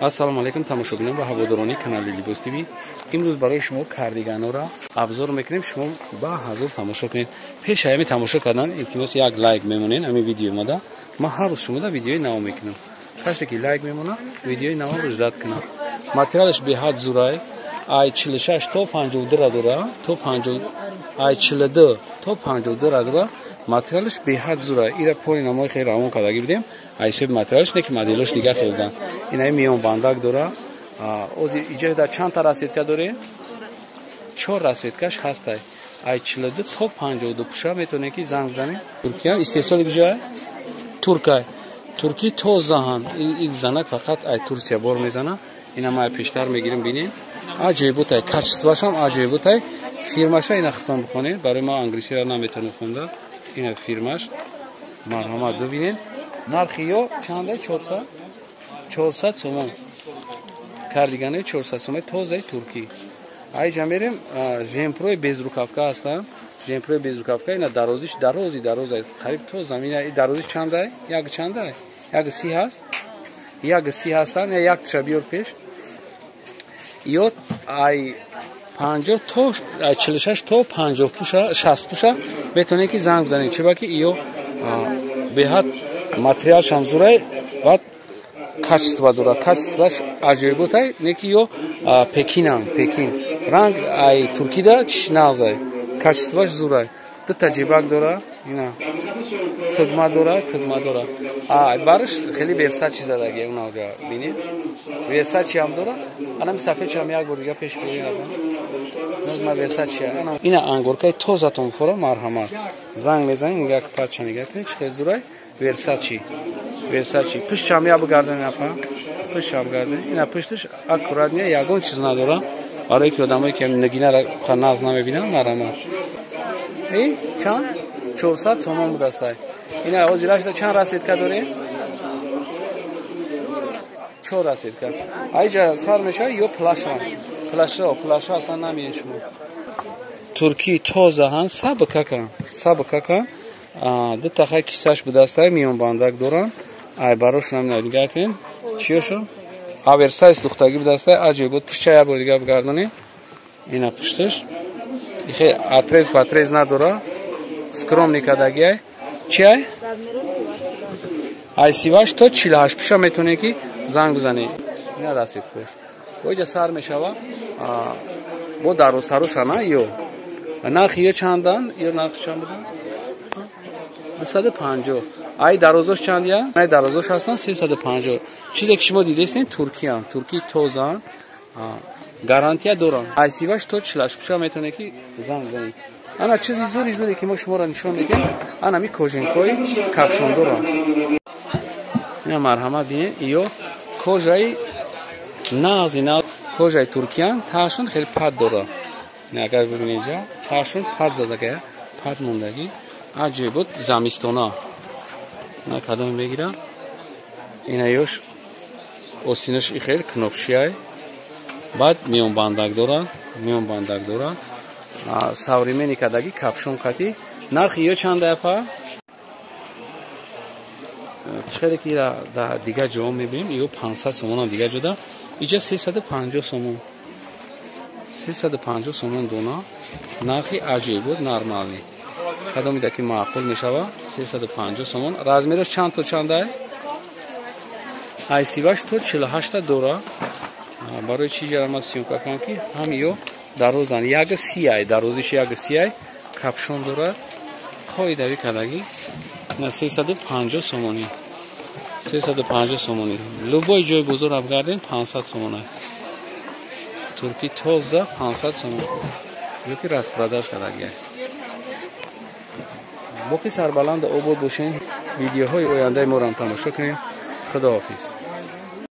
Ассалому алайкум тамошобинон ва ҳаводорони канали Либос ТВ. Имрӯз барои шумо кардиганҳоро обзор мекунем. Шумо ба ҳазур тамошо кунед. Пеш ҳами тамошо кардан илтимос як лайк мемонед ҳамин видео омада. Ман ҳар рӯз шумода видеои нав мекунам. Касе ки лайк мемона, видеои навро ждать кунад. Материалаш беҳад зурай. Ай 46 то 52 дора, то 50 ай 42 то 52 дора. Материалаш беҳад зурай. Ира пори намои хеле равон кардаги будем. Ай себ материалаш не ки моделош дигар хеле будан. Инаи миёнбандак дора. Ози иҷа дар чанд та расцветка дорем? 4 расцветкаш ҳастай. Ай 42 то 52 пуша метавонед ки занг бизанед. Туркия истеҳсоли куҷоай? Туркай. Туркӣ тозаҳан. Ин занак фақат ай Турсия бор мезана. Ина ма пештар мегирем бинем. Аҷоиботай, качествоашам аҷоиботай. Фирмаша ина худтон бихонед. Барои ма англисиро наметавонем хонда. Ина фирмаш. Марҳамат бибинед. Нархи ё чанда? 400? 400 сомон. Кардиганои 400 сомон тозаи туркӣ. Айҷа мерем, жемпрои безрукавка ҳастанд. Жемпрои безрукавка ина дарозиш дарози дарозай, қариб то замина. Дарозиш чандай? Як чандай? Як си ҳаст? Як си ҳастанд. Як тиша биёр пеш. Ё ай 50 то 46 то 50 пуша, 60 пуша метавонед ки занг бизанед. Чиба ки ё беҳад материалшам зурай, баъд качество дора. Качествоаш аҷоиботай, не ки ё Пекинам, Пекин. Ранг ай туркида чиш нағзай. Качествоаш зурай. Дута ҷибак дора, ина. Тугма дора, тугма дора. А барш хеле Версачи задаги, уна бинед. Версачи ҳам дора. Анам сафедчи ҳам як бор дига пеш биёред. Ма Версачи. Ина ангоркаи тозатон фора марҳамат. Занг мезанед, нигоҳ пача нигоҳ кунед, чӣ хел зурай. Версачи. Версачи. Пуштшам я бигардонед апа. Пуштшам бигардонед. Ина пушташ аккуратния, ягон чиз надора. Барои ки одамое ки нагинара нағз намебинанд, марҳамат. Эй, чанд? 400 сомон будастай. Ина ҳозирашда чанд расцветка дорем? 4 расцветка. Айҷа сар мешавад ё плаша. Плаша, плаша аслан намеен шумо. Туркӣ тозаҳан, сабкака, сабкака. Ду тахай кисаш будастай, миёнбандак доранд. Ай барошон ҳам нигоҳ кунед. Чиёшон? Оверсайз духтагӣ будастай, аҷоибот. Пуштча як бор дига бигардонед. Ина пушташ. Ихе отрез патрез надора. Скромный кадагиай. Чиай? Ай 38 то 48 пуша метавонед ки занг бизанед. Ина расцветкош. Боиҷа сар мешава. Бо дарозтарошана ё. Нархи ё чандан? Ё нархи чанд будан? 250. Ай дарозош чандия? Ай дарозош ҳастанд 350. Чизе ки шумо дидестед туркиян, туркии тозаан. Гарантия доранд. Ай 38 то 48 пуша метавонед ки занг бизанед. Ана чизи зури зуре ки мо шуморо нишон медиҳем, ана ми кожинкои капшондоранд. Ина марҳамат бинед, ё кожаи нағзи нағз, кожаи туркиян, таашон хеле пад дора. Агар бибинед инҷа, таашон пад задагая, пад мондагӣ. Аҷоибот замистона. На кадоме мегира? Ина ёш остинаш и хеле кнопшиай. Баъд миёнбандак дора, миёнбандак дора. Современный кадаги капшон кати. Нархи ё чанда апа? Чӣ ки дар дигар ҷо мебинем, ё 500 сомонам дигар ҷода. Иҷа 350 сомон. 350 сомон дона. Нархи аҷоибот нормалӣ. Кадоме ки маъқул мешава 350 сомон. Размераш чанд то чандай? Ай 38 то 48 дора. Барои чӣ ҷара ман съёмка кунам ки ҳам ё дарозан. Як сияй, дарозиш як сияй, капшон дора. Қоидави кадагӣ. На 350 сомонӣ. 350 сомонӣ. Любой ҷои бозор абгардем 500 сомона. Туркӣ тоза 500 сомон. Ёки распродаж кадагӣ. Боқӣ сарбаланд обод бошед. Видеоҳои ояндаи моро ҳам тамошо кунед. Худоҳофиз.